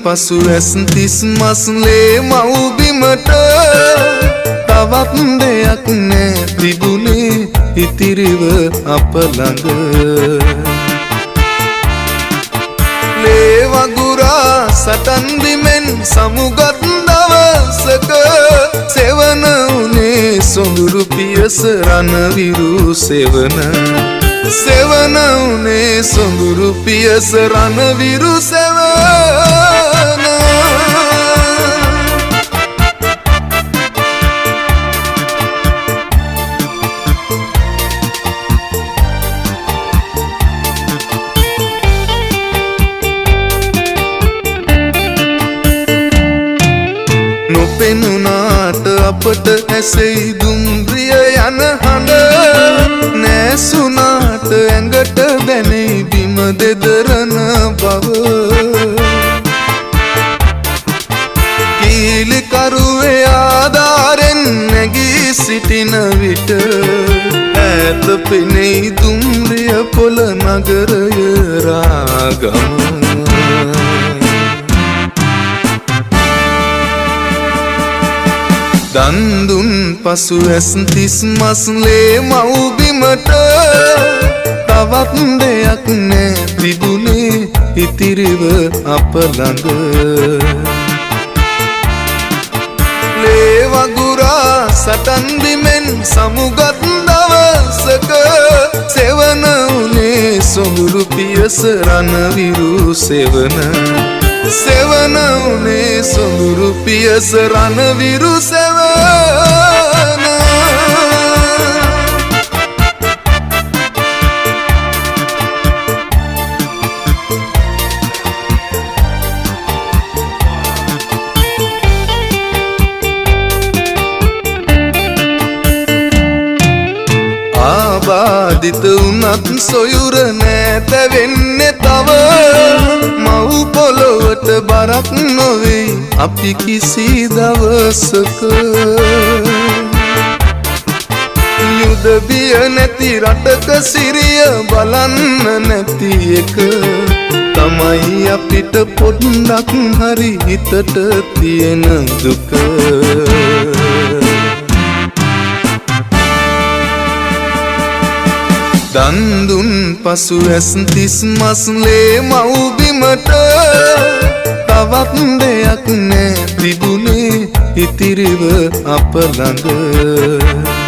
පසු ඇස් 30 මස් ලේ මව් බිමට තවත් දෙයක් නෑ තිබුණේ ඉතිරිව අප ළඟ. ලේ වගුරා සටන් බිමෙන් සමුගත් දවසක සෙවන උනේ සොඳුරු පියස රණවිරු සෙවන. සෙවන උනේ සොඳුරු පියස රණවිරු සෙවන. නොපෙනුනාට අපට ඇසෙයි දුම්රිය යන හඬ, නෑසුනාට ඇඟට දැනෙයි බිම දෙදරන බව. කීලි කරුවේ ආධාරෙන් නැගී සිටින විට ඈත පෙනෙයි දුම්රිය පොළ නගරය රාගම. දන් දුන් පසු ඇස් 30 මස් ලේ මව් බිමට තවත් දෙයක් නෑ තිබුණේ ඉතිරිව අප ළඟ. ලේ වගුරා සටන් බිමෙන් සමුගත් දවසක සෙවන උනේ සොඳුරු පියස රණවිරු සෙවන. සෙවන උනේ සොඳුරු පියස රණවිරු සෙවන. ආබාධිත වුණත් සොයුර නෑ තැවෙන්නේ තව, මව් පොළොවට බරක් නොවෙයි අපි කිසි දවසක. යුද බිය නැති රටක සිරිය බලන්න නැති එක තමයි අපිට පොඩ්ඩක් හරි හිතට තියෙන දුක. දන් දුන් පසු ඇස් 30 මස් ලේ මව් බිමට තවත් දෙයක් නෑ තිබුණේ ඉතිරිව අප ළඟ.